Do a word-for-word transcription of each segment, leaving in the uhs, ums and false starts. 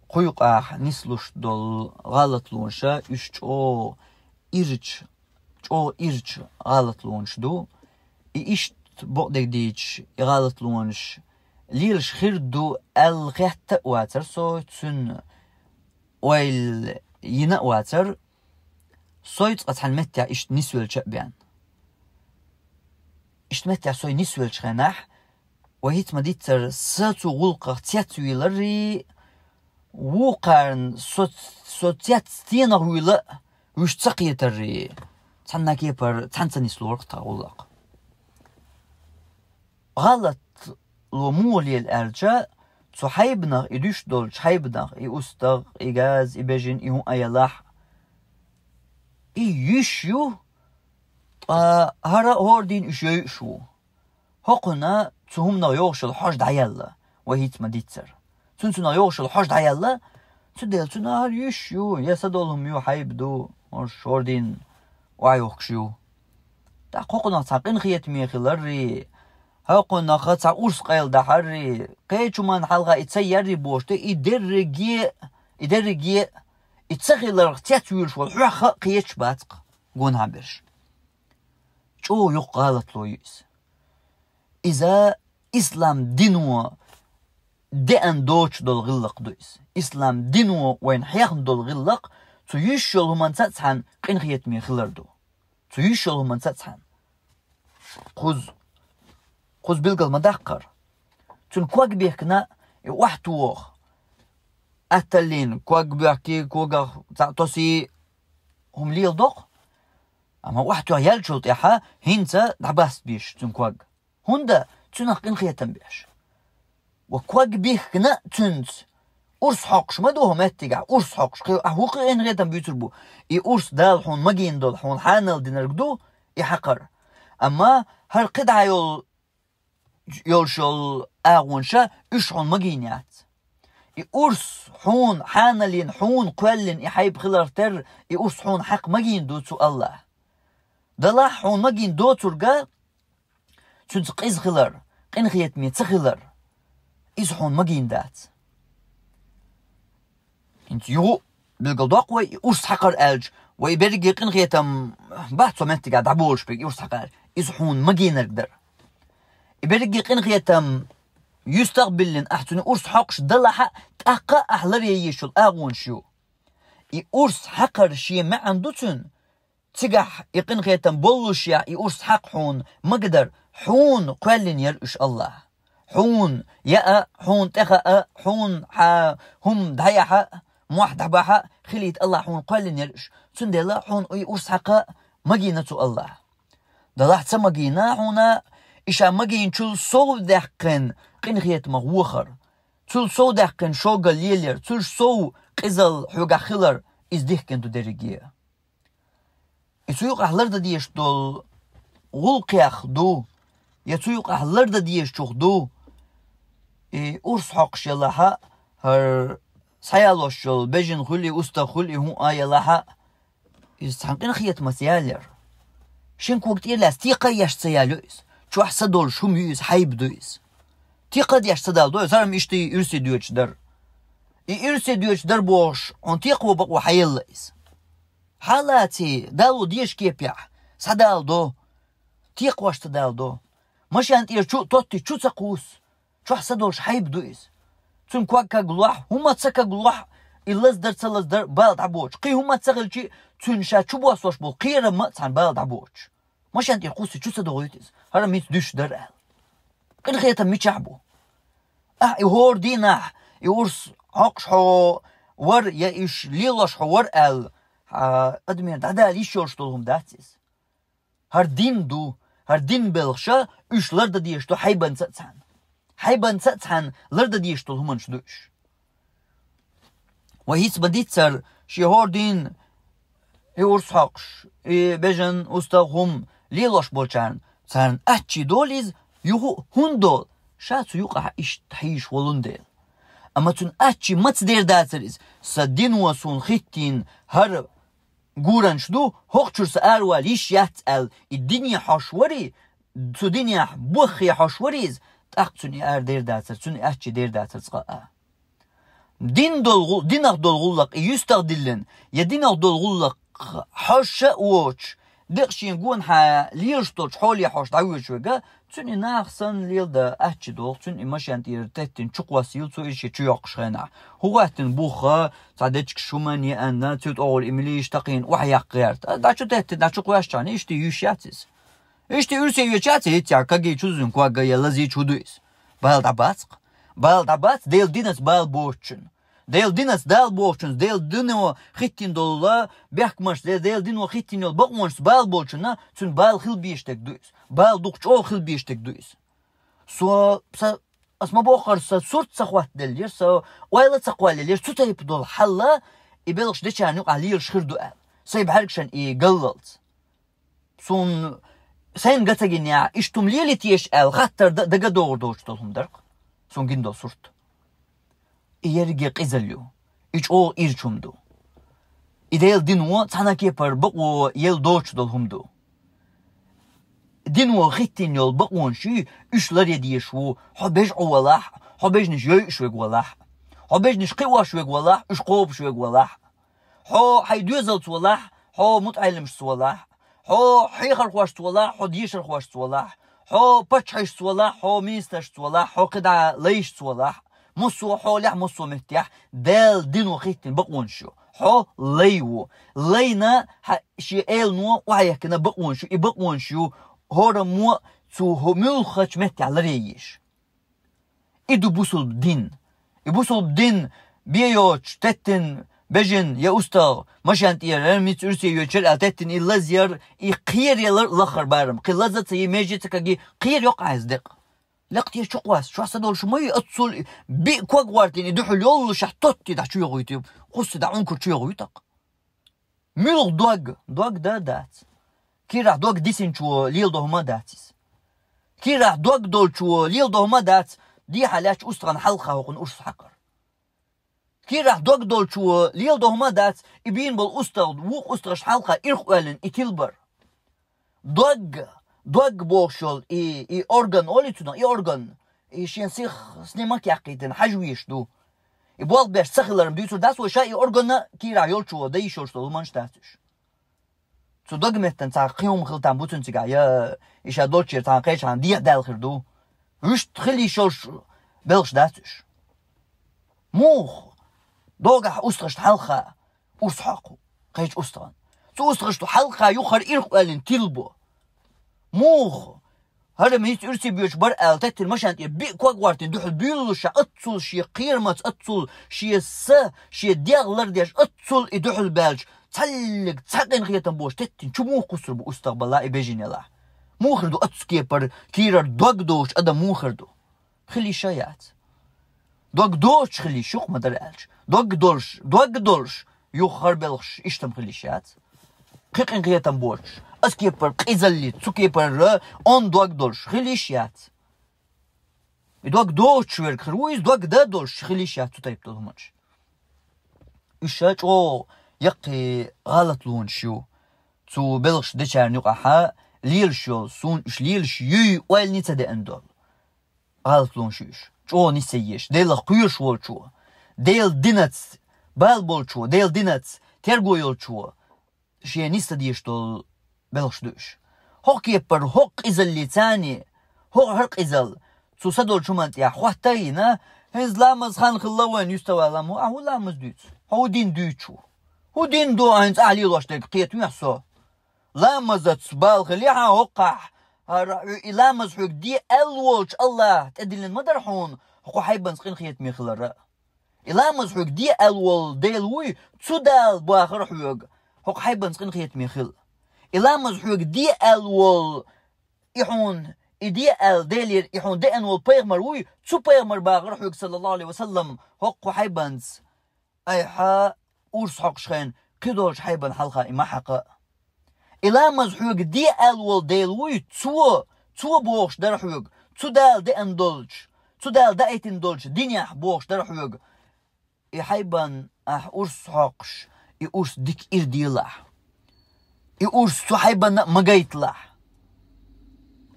кху юкъахь нислуш долу гӀалатлонаш, уьш чӀогӀа ирча, чӀогӀа ирча гӀалатлонаш ду. И иштта бакъдерг дийцича, и гӀалатлонаш лелаш хир ду аьлла хетта а вацара со, цуьнан ойла йина а вацара, со цкъа цхьана меттехь иштта нисвелча а бен. Иштта меттехь со нисвелчу хенахь, вай хӀинца ма-дийццара, сан цу гӀуллакхах цецвийларий, вукхарна со, со цец стенах вуьйла а, уьш ца кхетарий, цхьанна кепара цхьаьна ца нислора-кх тхан гӀуллакх. ГӀалатло муха лела аьлча, цу хьайбанах, и дуьйш долчу хьайбанах, и устагӀ, и газа, и бежана, и хӀун а ялахь, и йиш ю, ткъа хӀара а хӀора дийнахь уьш йойуш ву. ХӀокхунна цу хӀуманах йогӀуш йолу хьожа дӀаяьлла, вай хӀинца ма-дийццара. Цунна цунах йогӀуш йолу хьожа дӀаяьлла, цундела цунна хӀара йиш ю, я садолу хӀума ю, хьайба ду, хӀорш хӀора дийнахь охьайохкуш ю. ТӀаккха хӀокхунах цхьа къинхетаме хиларий, хӀокхунах цхьа урс къайладахьарий, кхечу хӀуманна хьалха и ца яррий бохуш тӀе, и дерриге, и дерриге, и ца хиларх цецвуьйлуш волу хьох а кхеташ бац-кх гонахьа берш. ЧӀогӀа йоккха гӀалатло ю иза. Иза ислам дино деана доцуш долу гӀиллакх ду иза. Ислам дино вайна хьехна долу гӀиллакх цу йиш йолу хӀуманца а цхьаьна къинхетаме хилар ду. Цу йиш йолу хӀуманца а цхьаьна. Кхуза, кхуза билгал ма-даккхара. Цуьнан ког бехкина, и охьатоху. Атталлин ког боьхкий, когах цхьаъ тосий, хӀума леладо-кх. Амма охьатоьхна яьллачул тӀаьхьа хӀинца дӀабаста безаш цуьнан ког. ХӀунда? Цуьнах къинхетам беш. Ва ког бихкина цуьнца. Урс хьокхуш ма ду хӀокху меттигехь, урс хьокхуш, кхин, ахь хӀун къинхетам буьйцур бу? И урс Дала хьуна магийна долу, хьуна хьанал динарг ду, и хьакхар. Амма хӀара кхидӀа йолу, йолуш йолу агӀонаш, уьш хьуна магийна яц. И урс хьуна хьаналлин, хьуна кхоьллина и хьайба хиларх терра, и урс хьуна хьакха магийна ду цу Аллахьа. Далахь хьуна магийна доцург, цуьнца къиза хилар, къинхетаме ца хилар, иза хьуна магийна дац. ХӀинца юха а билгалдоккху вай и урс хьакхар аьлча, вай берриге къинхетам бац цу меттигехь дӀаболуш берг и урс хьакхар. Иза хьуна магийнарг дара. И берриге къинхетам юьстах а биллина, ахь цуьнан урс хьокхуш далахь а, тӀаккха а ахь ларъян езаш йолу агӀонаш ю. И урс хьакхар шен маьӀна ду цуьнан, цигахь и къинхетам боллушехь, и урс хьакха хьуна магадар, хьуна кхоьллина яра уьш Аллахьа. Хьуна яа, хьуна тӀехаа, хьуна хьан хӀума дӀаяхьа, мохь дӀабахьа, хилийта Аллахьа хьуна кхоьллина яра уьш. Цундела хьуна и урс хьакха магийна цу Аллахьа. Далахь ца магийна хьуна, и ша магийначул сов даьккхина къинхетамах вохар. Цул сов даьккхина шога лелаяр, цул сов къизалла хьоьгахь хилар, иза дихкина ду дерриге. И цу юкъахь лардан дезаш долу гӀуллакхех ду, я цу юкъахь лардан дезачух ду, и урс хьокхуш ялахь а, хӀара схьаялош йолу бежана хуьлий, устагӀ хуьлий, хӀун а ялахь а, иза цхьана къинхетамца ялаяр. Шина кога тӀера лаьцна текха а еш ца ялайо иза. Чохь са долуш хӀума ю иза, хьайба ду иза. Текха а деш ца далдо иза, хӀара-м иштта и уьрсе доьдуш дара. И уьрсе доьдуш дара бохуш, хьуна текхо бакъо хьаелла иза. Хьалаций, дало дезачу кепехь, схьадалдо. Текхош ца далдо. Машен тӀера чу а тоттий, чу ца кхуссу. Чохь са долуш хьайба ду иза. Цуьнан ког каглохь, хӀума ца каглохь, и лаздар, ца лаздар бала дӀабоцуш. Кхин хӀума ца хилчи, цуьнан ша чу боссош болу кхерам а цхьаьна бала дӀабоцуш. Машен тӀера кхуссий, чу ца догӀуьйту иза. ХӀара-м хӀинца дуьсуш дара аьлла. Къинхетам мичахь бу? Ахь и хӀора дийнахь, и урс хьокхуш хьо вара, я уьш лелош хьо вара аьлла, хьан адамера дӀадала йиш йолуш долу хӀума дац иза. ХӀара дин ду, хӀара дин белхаша, уьш лардан дезаш ду хьайбанца а цхьаьна. Хьайбанца а цхьаьна лардан дезаш долу хӀуманаш ду уьш. Вай хӀинца ма-дийццара, шен хӀора дийнахь и урс хьокхуш, и бежана, устагӀ, хӀума лелош болчарна, царна аччи долу иза, юха а хӀунда долу, ша цу юкъахь иштта хьийзаш волун дела. Амма цунна аччи маца дер дацара иза, сан дино суна хӀиттийна хӀара гуранаш ду, хӀокху чуьра сан аравала йиш яц аьлла, и дине хьожуш варий, цу динехь боххе хьожуш варий иза, тӀаккха цунна и ара дер дацара, цунна и аччи дер дацара цкъа а. Дин дол гӀу-, динах дол гӀуллакх и юьстах диллина, я динах дол гӀуллакх хьожаш а воцуш, декъа шен гонахьа лелаш долчу хьоле хьожуш дӀавоьдуш верг, цуьнан и наха санна леладан аччи долу, цуьнан и машен тӀера теттина чукхоссийла цо иза шен чу йоккхуш хенахь. ХӀун гӀоьттина бух, цхьа дечигаш хӀуманна еана, цуьнан тӀегӀур и милийша такхийна охьаяккха гӀерта. ДӀа чу теттина, дӀа чу кхоьссича, иштта юьсуш яц иза. Иштта уьрсе йоьдуш яц, хӀинца кагий чу зуьнга кога я лазий чу хӀу ду иза. Бала дӀабац-кх. Бала дӀабац, Делан динца бала боцучунна. Делан динца Дала бохучунца, Делан дино хӀиттийна долу бехкамашца, Делан дино хӀиттийна йолу бакъонашца бала болчунна, цуьнан бала хила безаш дерг ду иза. Бала дукха чӀогӀа хила безаш дерг ду иза. Со, са, ас ма боххара, сан сурт ца хӀоттаделлера, сан ойла ца кхоллаеллера, цу тайпа долу хьал и белхаш дечарна юкъахь лелаш хир ду аьлла. Сайн бӀаьргашна и галлалц. Суна сайна ган ца гинехь, иштта хӀума лелий теша аьлла хаттар дан дагадогӀур доцуш долу хӀума дара-кх суна гина долу сурт. И ерриге къизалла ю. И чӀогӀа ирча хӀума ду. И Делан дино цхьана кепара бакъо елла доцуш долу хӀума ду. Дино хӀиттийна йолу бакъонаш ю, уьш ларъян дезаш ву, хьо бежа Ӏу валахь, хьо бежанаш йойуш верг валахь, хьо бежанаш кхиош верг валахь, уьш кхобуш верг валахь. Хьо хьайн доьзалца валахь, хьо мутаӀеллимашца валахь, хьо хьехархошца валахь, хьо дешархошца валахь, хьо паччахьашца валахь, хьо министрашца валахь, хьо кхидӀа лайшца валахь, массо а хьолехь, массо а меттехь Делан дино хӀиттийна бакъонаш ю. Хьо лай ву. Лайна хьан шен элано охьаехкина бакъонаш ю. И бакъонаш ю хӀораммо а цу хӀу-, муьлххачу меттехь ларъян езаш. И ду бусулба дин. И бусулба дин бен йоцуш теттина бежана я устагӀа машен тӀера, мица уьрсе йоьдучара аьлла теттина и лазъяр, и кхераялар лаххара барам. Кхин лаза а ца йи, меже а ца каги, кхера йоккху хьайза декъа. Лекха тӀера чукхосса, чохь са долуш ма ю, аццул биъ ког гӀортийна и дуьхьал йоллушехь, тоттий дӀа чу йогӀуьйту, кхуссий дӀа Ӏункар чу йогӀуьйту-кх. Муьлха дог? Дог дан а дац. Кийрахь дог дисинчо леладо хӀума а дац иза. Кийрахь дог долчо леладо хӀума а дац, дехьа лаьттачу устагӀан хьалха хӀокхунна урс хьакхар. Кийрахь дог долчо леладо хӀума а дац, и бийна болу устагӀа вукху устагӀашна хьалха ирх а оьллина и тилбар. Дог, дог бохуш йолу и, и орган олий цунах, и орган, и шен сих снимок яьккхийтина хьажа везаш ду. И болх беш ца хиларна дуьйцур дац вай, ша и орган кийрахь йолчо дан йиш йолуш долу хӀуманаш дац уьш. Цу догметтан цхьа кхин хӀума хила там бу цуьнан цигахь, я и ша долчуьра цхьана кхечахьана дехьа даьлла хир ду. Вуьшта хила йиш йолуш белхаш дац уьш. Муха? Догахь устагӀашна хьалха урс хьокху кхечу устагӀан. Цу устагӀашна хьалха юххера ирх а оьллина тилбо. Муха? ХӀара мица уьрсе боьдуш бара аьлла, теттина машен тӀера биъ ког гӀортийна дуьхьал буьйлалуш, ша аццул шен кхерамаца, аццул шен са, шен дегӀ лардеш, аццул и дуьхьал баьлча, цхьаллиг цхьа къинхетам боцуш теттина чу муха кхуссур бу устагӀ балахь, и бежана ялахь? Муха хир ду оццу кепара кийрара дог доцуш адам муха хир ду? Хила йиш а яц. Дог доцуш хила йиш ю-кх, ма-дарра аьлча. Дог долуш, дог долуш, юха хӀара белхаш иштта-м хила йиш яц. Кхин къинхетам боцуш, оцу кепара къизаллица, цу кепара онда дог долуш хила йиш яц. И дог доцуш верг хир ву иза, дог дан а долуш хила йиш яц цу тайпа долу хӀуманаш. Уьш ша чӀогӀа яккхий гӀалатлонаш ю. Цу белхаш дечарна юкъахьа лелаш йолу, суна уьш лелаш юй ойла ца деана долу гӀалатлонаш ю уьш. ЧӀогӀа нисъян езаш, Делах кхоьруш волчо, Делан динаца бала болчо, Делан динаца терго йолчо шен нисъян дезаш долу белхаш ду уьш. ХӀокху кепара, хӀокху къизаллица, хӀокху хӀара къизалла цу са долчу хӀуманна тӀехь хӀотта а йина, хӀинца ламаз хан хилла вайн, юьстава ламо, ахьа хӀун ламаз дуьйцу? Хьо хӀун дин дуьйцуш ву? ХӀун дин ду ахьа хӀинца ахьа лелош дерг, кхета хьуна со? Ламазаца бала хилахь а хӀокхахь, хӀара хьоьга и ламаз хьоьга де аьлла волчу АллахӀа тӀедиллина ма дара хьуна хӀокху хьайбанца къинхетаме хилар а. И ламаз хьоьга де аьлла волу Дела вуй, цу Дала бахара хьоьга хӀокху хьайбанца къинхетаме хила. И ламаз хьоьга де аьлла волу, и хьуна, и де аьлла Делера, и хьуна деана волу пайхамар вуй, цу пайхамар бахара хьоьга, саллаллаху алейхи ва саллам, хӀокху хьайбанца айхьа урс хьокхуш хен, кхидолчу хьайбан хьалха и ма хьакха. И ламаз хьоьга де аьлла волу Дела вуй, цо, цо бохуш дара хьоьга, цу Дала деана долчу, цу Дала даийтина долчу динехь бохуш дара хьоьга. И хьайбан ахь урс хьокхуш, и урс дика ир делахь. И урс цу хьайбанна а ма гайталахь.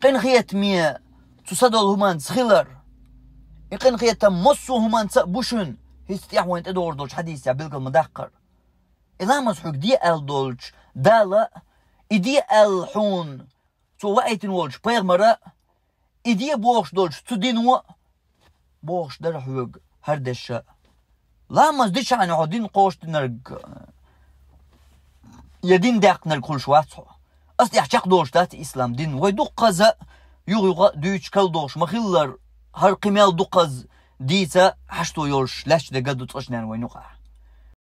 Къинхетаме цу са долу хӀуманца хилар. И къинхетам массо а хӀуманца а бу шуьна. Иза тӀехь вайн тӀедогӀур долчу хьадисехь билгал ма даккхара. И ламаз хьоьга де аьлла долчу Дала, и де аьлла хьуна цо ваийтина волчу пайхамара, и де бохуш долчу цу дино бохуш дара хьоьга хӀара дешша. Ламаз дичахьана хьо дин кхочушдинарг я дин даьккхинарг хуьлуш вац хьо. Ас тӀехь чекхдолуш дац ислам дин. Вай дуккхаза юха-юха а дуьйцуш калдохуш ма-хиллара, хӀара кхин мел дуккхаза дийца хьашто йолуш лаьтташ дерг а ду цкъачу ненан вайн юкъахь.